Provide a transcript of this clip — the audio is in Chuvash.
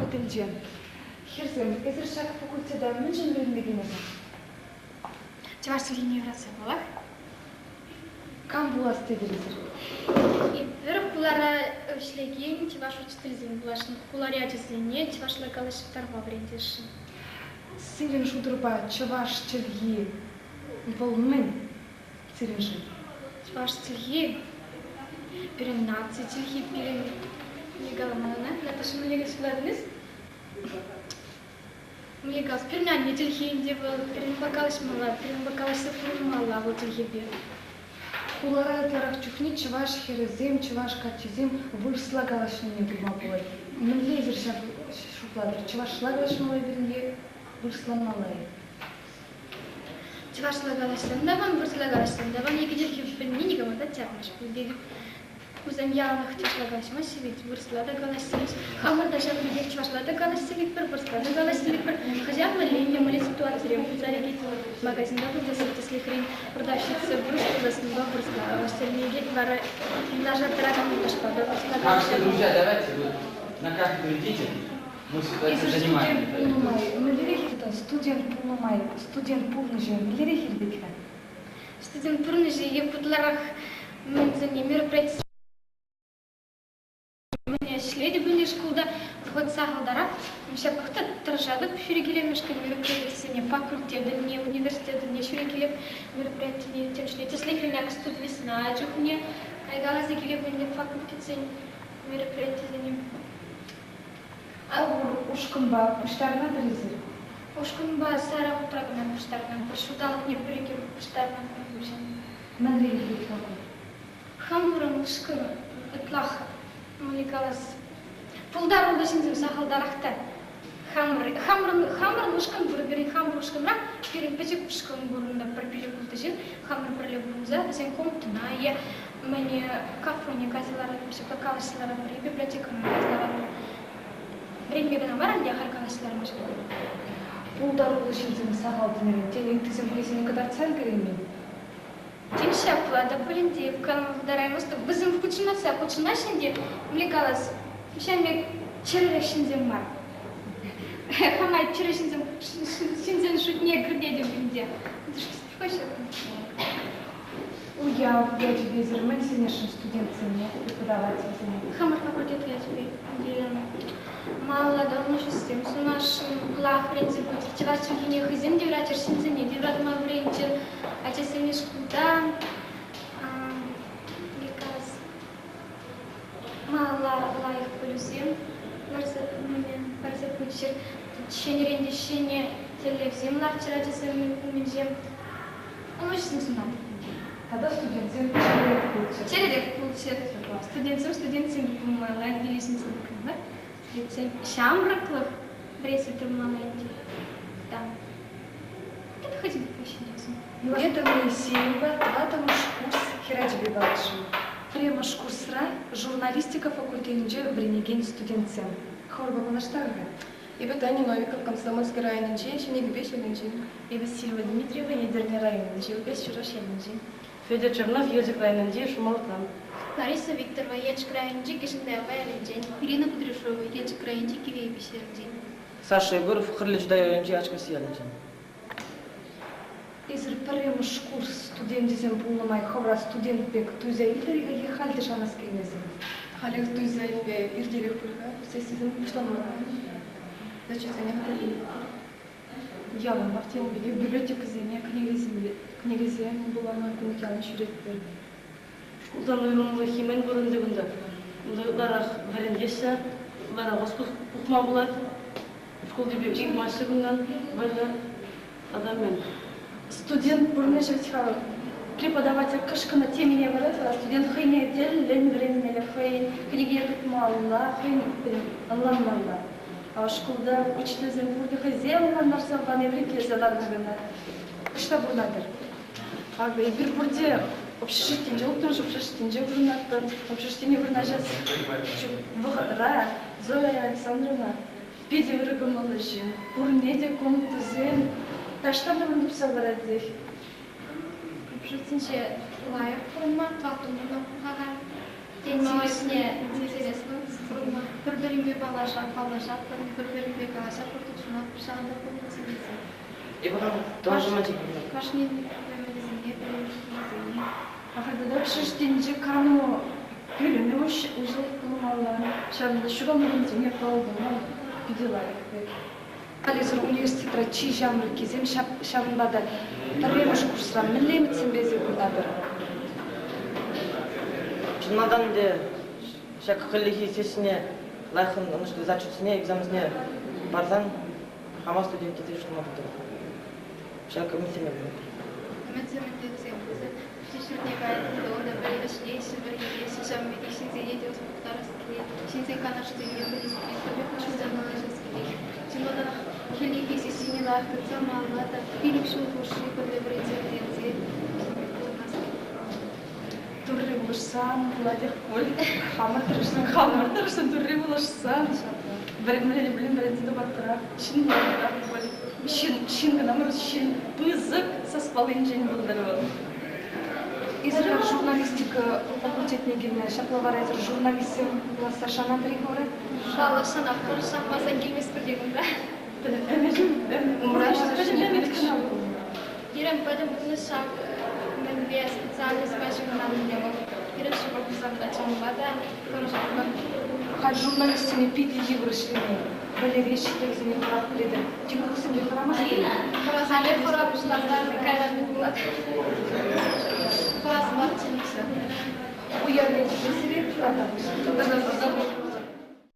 факультетӗнче. Хӗрсем, эсир ҫак факультета мӗншӗн вӗренме кӗнӗ-ха? Чӑваш чӗлхине юратса паллах. Кам пулас тетӗр эсир? Эпир хулара ӗҫлекен чӑваш учительсем пуласшӑн, хулари ачасене чӑвашла калаҫтарма вӗрентесшӗн. Сирӗн шутӑрпа чӑваш чӗлхи вӑл мӗн сирӗншӗн? Чӑваш чӗлхи пирӗн наци чӗлхи, пирӗн не каламалла, Наташа, мӗнле суйлатӑн эс? Мӗнле калас, пирӗн анне чӗлхи ӗнтӗ вӑл, пирӗн унпа калаҫмалла, пирӗн унпа калаҫса пурӑнмалла вӑл чӗлхепе. Хулара ытларах чухне чӑваш хӗрӗсем, чӑваш каччисем вырӑсла калаҫнине курма пулать. Мӗнле эсир ҫав шутлатӑр? Чӑвашла калаҫмалла-и пирӗн е вырӑсланмалла-и? Чӑвашла калаҫсан та ман, вырӑсла калаҫсан та ман икӗ чӗлхе пӗлни никама та чармасть пуль тетӗп. Вӗсем яланах чӑвашла калаҫмаҫҫӗ вӗт, вырӑсла та калаҫсӗрӗҫ. Хамӑр та ҫавӑн пекех чӑвашла та калаҫса пӗр, вырӑсла та калаҫса пӗр. Хӑҫан мӗнле те мӗнле ситуацире пулса лекет. Магазинта пулсассӑн, тӗслӗхрен, продавщица вырӑс пулсассӑнпа вырӑсла калаҫса лекет, вара юнашар тӑракан юлташпа та вырӑсла Так что, калаҫать. друзья, давайте вы на кафедру идите. Мы ситуацию Эсир занимаем. студент пулнӑ май мӗнлерех студент пулнӑ май студент пурнӑҫӗ мӗнлерех иртет-ха? Студент пурнӑҫӗ е ытларах мӗнсене мероприятисем ӗҫлетӗп ӗнтӗ шкулта, вӑхӑт сахалтарах. Ҫапах та тӑрӑшатӑп ҫӳрекелемешкӗн мероприятисене, факультетӑнне, университетӑнне ҫӳрекелеп мероприятине тӗрӗсле. Тӗслӗхрен, ак студвесна чухне кайкаласа килеп ӗнтӗ факультетсен мероприятисене. Хӑвӑр ушкӑнпа пуҫтарӑнатӑр эсир? Ушкӑнпа сайра хутра кӑна пуҫтарӑнатпӑр, ҫулталӑкне пӗр-икӗ хут пуҫтарӑнатпӑр пуҫӑн. Мӗнле иртет-ха ку? Хамӑрӑн ушкӑн ытлах, мӗнле калас, пултаруллӑ ҫынсем сахалтарах та. Хамӑр, хамӑрӑн, хамӑрӑн ушкӑн пур, пирӗн хамӑр ушкӑнра пирӗн пӗчӗк ушкӑн пурӑннӑ, пӗр пилӗк-ултӑ ҫын хамӑр пӗрле пурӑнса вӗсен комнатӑна е мӗне кафене кайса ларатпӑр, ҫапла калаҫса ларатпӑр, е библиотекӑна кайса ларатпӑр. Вӗренме кӑна мар, ӗнтӗ ахаль калаҫса ларма ҫук. Пултаруллӑ ҫынсем сахал тенӗрен, тен, ыттисем хӑйсене кӑтартса ӗлкӗреймен? Тен, ҫапла та пулин те, калама пултараймастӑп. Вӗсем хутшӑнасса хутшӑнаҫҫӗ ӗнтӗ, мӗнле калас, ҫавӑн пек чӗрӗрех ҫынсем мар. Хама чӗрӗ ҫынсем ҫынсен шутне кӗртетӗп ӗнтӗ. Уяв ячӗпе эсир мӗн сӗнесшӗн студентсене, преподавательсене? Хамӑр факультет ячӗпе малалла та ӑнӑҫусем сунасшӑн, лайӑх вӗренсе пычӗр. Чӑваш чӗлхине хӑйсем те юратчӑр, ҫынсене те юратма вӗренччӗр. Ачасене шкулта малалла лайӑх пӗлӳсем парса пыччӑр. Ҫӗнӗрен те ҫӗнӗ тӗллевсем лартчӑр ачасем умӗнче. Ӑнӑҫусем сунатӑп. Тата студентсем чӗререх пулччӑр. Чӗререх пулччӑр. Студентсем студентсем пулмалла, вилесенсем пулмалла. Студентсем ҫамрӑклӑх вӗресе тӑмалла ӗнтӗ. Да. Это хоть бы посидеть. Лето Моисеева тӑваттӑмӗш курс хӗрачипе калаҫрӑм. Пӗрремӗш курсра журналистика факультетӗнче вӗренекен студентсем. Хӑвӑрпа паллаштарӑр-ха. Эпӗ Таня Новиков, Комсомольски районӗнчи Ҫӗнӗ Кипеҫ ялӗнчен. Эпӗ Сильва Дмитриева, Етӗрне районӗнчи Укес Чураш ялӗнчен. Федор Чернов, Елчӗк районӗнчи Шумалтан. Лариса Викторова, Елчӗк районӗнчи Кӗҫӗн Таяпа ялӗнчен. Ирина Кудряшова, Елчӗк районӗнчи Кивӗ Эйпеҫ ялӗнчен. Саша Егоров, Хӗрлӗ Чутай районӗнчи Ачкасси ялӗнчен. Эсир пӗрремӗш курс студенчӗсем пулнӑ май хӑвӑра студент пек туйса илтӗр-и е халь те шанас килмесен? Халех туйса илме иртерех пуль-ха, сессисем пуҫланман. Зачетсене хатӗрленетпӗр. Яланах тенӗ пекех библиотекӑсене, кӗнекесем вулама кунтан ҫӳретпӗр. Шкултан уйрӑмлӑххи мӗн вырӑнти кунта? Кунта ытларах вӗрентеҫҫӗ, ытларах ӑс пухма пулать. Шкулти пек ҫырмаҫҫӗ кунтан вӑйлӑ тата мӗн? Студент пурнӑҫӗ вӗт-ха преподаватель кӑшкӑннӑ темине парать вара студент хӑйне тӗллӗн вӗренмелле, хӑйӗн кӗнекине тупмалла, хӑйӗн ӑнланмалла. Шкулта учительсем пурте хӑйсем ӑнлантарса пани вӗрентсе ларнӑ кӑна. Ӑҫта пурӑнатӑр? Акӑ эпир пурте общежитинче, улттӑмӗш общежитинче пурӑнатпӑр. Общежитине вырнаҫас вӑхӑтра Зоя Александровна питӗ ырӑ кӑмӑллӑ ҫын. Пурне те комнатӑсем таҫтан та тупса паратех. Общежитинче лайӑх пурӑнма, тӑваттӑн пурӑнма пултарать. Тен, малашне интереслӗ пурӑнма. Пӗр-пӗринпе паллашатпӑр, пӗр-пӗринпе калаҫатпӑр, хутшӑнатпӑр, ҫавӑнта пурӑнасси. Эпӗ хам тӑван Кашни ӗмӗтӗсене, пӗлӗвӗсене. Ахальтенех шерстенче кану пӳлӗмӗ уҫӑлать пулмалла. Ҫавӑнта ҫуралнӑ кунсене паллӑ тума питӗ лайӑх пек. Халӗ университетра чи ҫамрӑккисем ҫавӑнпа та пӗрремӗш курсра мӗнле ӗмӗтсемпе эсир пурӑнатӑр? Чӑн малтан ӗнтӗ ҫак хӗллехи сессине лайӑххӑн ӑнӑҫлӑ зачетсене, экзаменсене парсан хама студент тесе шутлама пултаратӑп. Ҫак ӗмӗтсене пулатӑр. Ӗмӗтсем ӗмӗтсем пысӑк. Ҫуртне каятӑн та унта ӗҫлеҫҫӗ, вӗренеҫҫӗ, ҫавӑн пекех ҫынсене те ӑс пухтарас килет, ҫынсен канашӗсене пӗлес килет, пӗрле хутшӑнса калаҫас килет. Чи малтанах хӗллехи сессине лайӑх тытса малалла та 5 ҫул хушши пӗрле вӗренсе вӗренсе пурӑнас килет. Турри пулӑшсан пулатех пуль. Хамӑр тӑрӑшсан, хамӑр тӑрӑшсан Турри пулӑшсан. Вӗренмелле пулин вӗренсе тухатпӑрах. Ҫын пулатпӑрах пуль. Ҫын, ҫын кӑна мар, ҫын пысӑк саспаллинчен пултӑр вӑл. Эсир журналистика факультетне килнӗ. Ҫапла вара эсир журналистсем пуласса шанатӑр-и хӑвӑра? Паллах, шанатпӑр. Шанмасан килместпӗр те кунта. Пирӗн пӗтӗм пурнӑҫ ҫак мӗнпе специальностьпа ҫыхӑнманнине вӑл пирӗн шӑпа пулсан та ҫавӑнпа та тӑрӑшатпӑр. Халь журналистсене питӗ йывӑр ӗҫлеме. Вӗлереҫҫӗ те вӗсене хӑрах пӗлетӗр. Тимухсемпе хӑрамастӑр-и? Хӑрасалӗ хӑра пуҫласан кайран мӗн пулать? Хӑрас марччӗ нихҫан. Уяв ячӗпе сире тата.